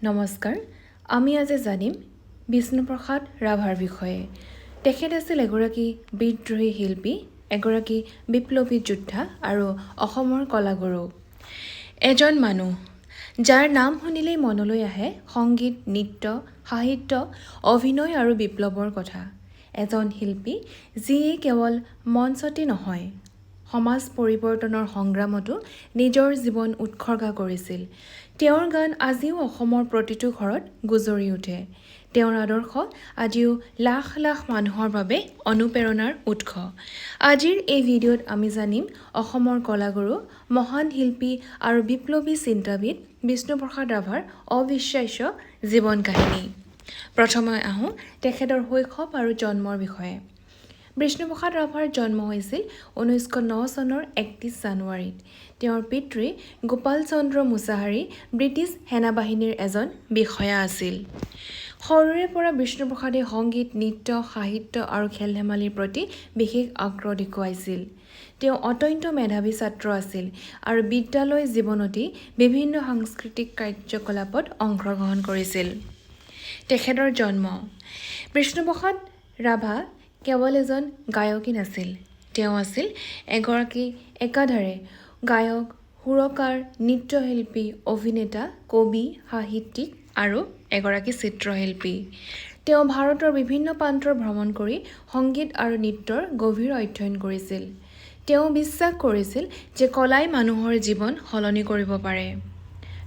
নমস্কাৰ। আমি আজি জানিম বিষ্ণুপ্ৰসাদ ৰাভাৰ বিষয়ে। তেখেত আছিল এগৰাকী বিদ্ৰোহী শিল্পী, এগৰাকী বিপ্লৱী যোদ্ধা আৰু অসমৰ কলাগুৰু। এজন মানুহ যাৰ নাম শুনিলেই মনলৈ আহে সংগীত, নৃত্য, সাহিত্য, অভিনয় আৰু বিপ্লৱৰ কথা। এজন শিল্পী যিয়ে কেৱল মঞ্চতে নহয়, সমাজ পৰিৱৰ্তনৰ সংগ্ৰামতো নিজৰ জীৱন উৎসৰ্গা কৰিছিল। তেওঁৰ গান আজিও অসমৰ প্ৰতিটো ঘৰত গুজৰি উঠে। তেওঁৰ আদৰ্শ আজিও লাখ লাখ মানুহৰ বাবে অনুপ্ৰেৰণাৰ উৎস। আজিৰ এই ভিডিঅ'ত আমি জানিম অসমৰ কলাগুৰু, মহান শিল্পী আৰু বিপ্লৱী চিন্তাবিদ বিষ্ণুপ্ৰসাদ ৰাভাৰ অবিশ্বাস্য জীৱন কাহিনী। প্ৰথমে আহোঁ তেখেতৰ শৈশৱ আৰু জন্মৰ বিষয়ে। বিষ্ণুপ্ৰসাদ ৰাভাৰ জন্ম হৈছিল 1909 চনৰ 31 জানুৱাৰীত। তেওঁৰ পিতৃ গোপাল চন্দ্ৰ মুছাহাৰী ব্ৰিটিছ সেনাবাহিনীৰ এজন বিষয়া আছিল। সৰুৰে পৰা বিষ্ণুপ্ৰসাদে সংগীত, নৃত্য, সাহিত্য আৰু খেল ধেমালিৰ প্ৰতি বিশেষ আগ্ৰহ দেখুৱাইছিল। তেওঁ অত্যন্ত মেধাৱী ছাত্ৰ আছিল আৰু বিদ্যালয় জীৱনতেই বিভিন্ন সাংস্কৃতিক কাৰ্যকলাপত অংশগ্ৰহণ কৰিছিল। তেখেতৰ জন্ম। বিষ্ণুপ্ৰসাদ ৰাভা কেৱল এজন গায়কেই নাছিল, তেওঁ আছিল এগৰাকী একাধাৰে গায়ক, সুৰকাৰ, নৃত্যশিল্পী, অভিনেতা, কবি, সাহিত্যিক আৰু এগৰাকী চিত্ৰশিল্পী। তেওঁ ভাৰতৰ বিভিন্ন প্ৰান্তৰ ভ্ৰমণ কৰি সংগীত আৰু নৃত্যৰ গভীৰ অধ্যয়ন কৰিছিল। তেওঁ বিশ্বাস কৰিছিল যে কলাই মানুহৰ জীৱন সলনি কৰিব পাৰে।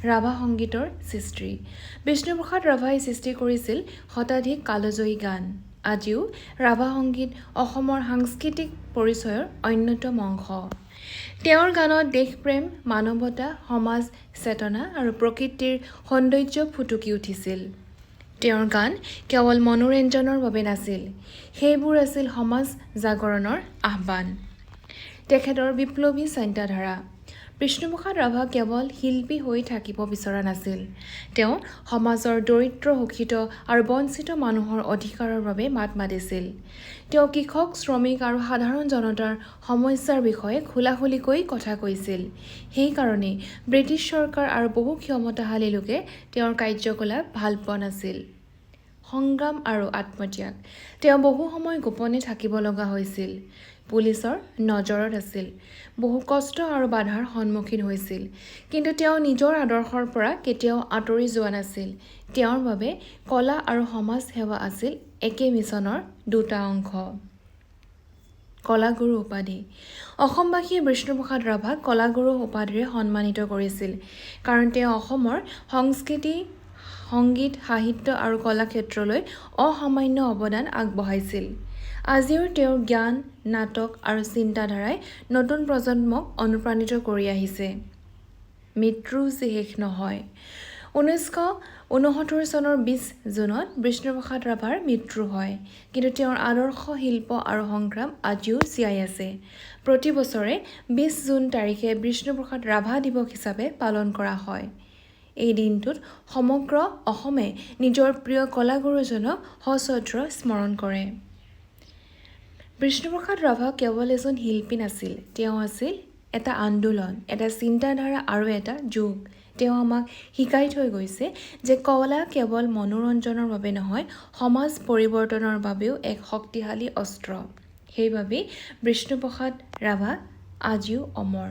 ৰাভা সংগীতৰ সৃষ্টি। বিষ্ণুপ্ৰসাদ ৰাভাই সৃষ্টি কৰিছিল শতাধিক কালজয়ী গান। আজিও ৰাভা সংগীত অসমৰ সাংস্কৃতিক পৰিচয়ৰ অন্যতম অংশ। তেওঁৰ গানত দেশপ্ৰেম, মানৱতা, সমাজ চেতনা আৰু প্ৰকৃতিৰ সৌন্দৰ্য ফুটুকি উঠিছিল। তেওঁৰ গান কেৱল মনোৰঞ্জনৰ বাবে নাছিল, সেইবোৰ আছিল সমাজ জাগৰণৰ আহ্বান। তেখেতৰ বিপ্লৱী চিন্তাধাৰা। বিষ্ণুপ্ৰসাদ ৰাভা কেৱল শিল্পী হৈ থাকিব বিচৰা নাছিল, তেওঁ সমাজৰ দৰিদ্ৰ, শোষিত আৰু বঞ্চিত মানুহৰ অধিকাৰৰ বাবে মাত মাতিছিল। তেওঁ কৃষক, শ্ৰমিক আৰু সাধাৰণ জনতাৰ সমস্যাৰ বিষয়ে খোলাখুলিকৈ কথা কৈছিল। সেইকাৰণেই ব্ৰিটিছ চৰকাৰ আৰু বহু ক্ষমতাশালী লোকে তেওঁৰ কাৰ্যকলাপ ভাল পোৱা নাছিল। সংগ্ৰাম আৰু আত্মত্যাগ। তেওঁ বহু সময় গোপনে থাকিব লগা হৈছিল, পুলিচৰ নজৰত আছিল, বহু কষ্ট আৰু বাধাৰ সন্মুখীন হৈছিল। কিন্তু তেওঁ নিজৰ আদৰ্শৰ পৰা কেতিয়াও আঁতৰি যোৱা নাছিল। তেওঁৰ বাবে কলা আৰু সমাজ সেৱা আছিল একে মিছনৰ দুটা অংশ। কলাগুৰু উপাধি। অসমবাসীয়ে বিষ্ণুপ্ৰসাদ ৰাভাক কলাগুৰু উপাধিৰে সন্মানিত কৰিছিল, কাৰণ তেওঁ অসমৰ সংস্কৃতি, সংগীত, সাহিত্য আৰু কলাক্ষেত্ৰলৈ অসামান্য অৱদান আগবঢ়াইছিল। আজিও তেওঁৰ জ্ঞান, নাটক আৰু চিন্তাধাৰাই নতুন প্ৰজন্মক অনুপ্ৰাণিত কৰি আহিছে। মৃত্যু যে শেষ নহয়। 1969 চনৰ 20 জুনত বিষ্ণুপ্ৰসাদ ৰাভাৰ মৃত্যু হয়। কিন্তু তেওঁৰ আদৰ্শ, শিল্প আৰু সংগ্ৰাম আজিও জীয়াই আছে। প্ৰতি বছৰে 20 জুন তাৰিখে বিষ্ণুপ্ৰসাদ ৰাভা দিৱস হিচাপে পালন কৰা হয়। এই দিনটোত সমগ্ৰ অসমে নিজৰ প্ৰিয় কলাগুৰুজনক সশ্ৰদ্ধ স্মৰণ কৰে। বিষ্ণুপ্ৰসাদ ৰাভা কেৱল এজন শিল্পী নাছিল, তেওঁ আছিল এটা আন্দোলন, এটা চিন্তাধাৰা আৰু এটা যুগ। তেওঁ আমাক শিকাই থৈ গৈছে যে কলা কেৱল মনোৰঞ্জনৰ বাবে নহয়, সমাজ পৰিৱৰ্তনৰ বাবেও এক শক্তিশালী অস্ত্ৰ। সেইবাবেই বিষ্ণুপ্ৰসাদ ৰাভা আজিও অমৰ।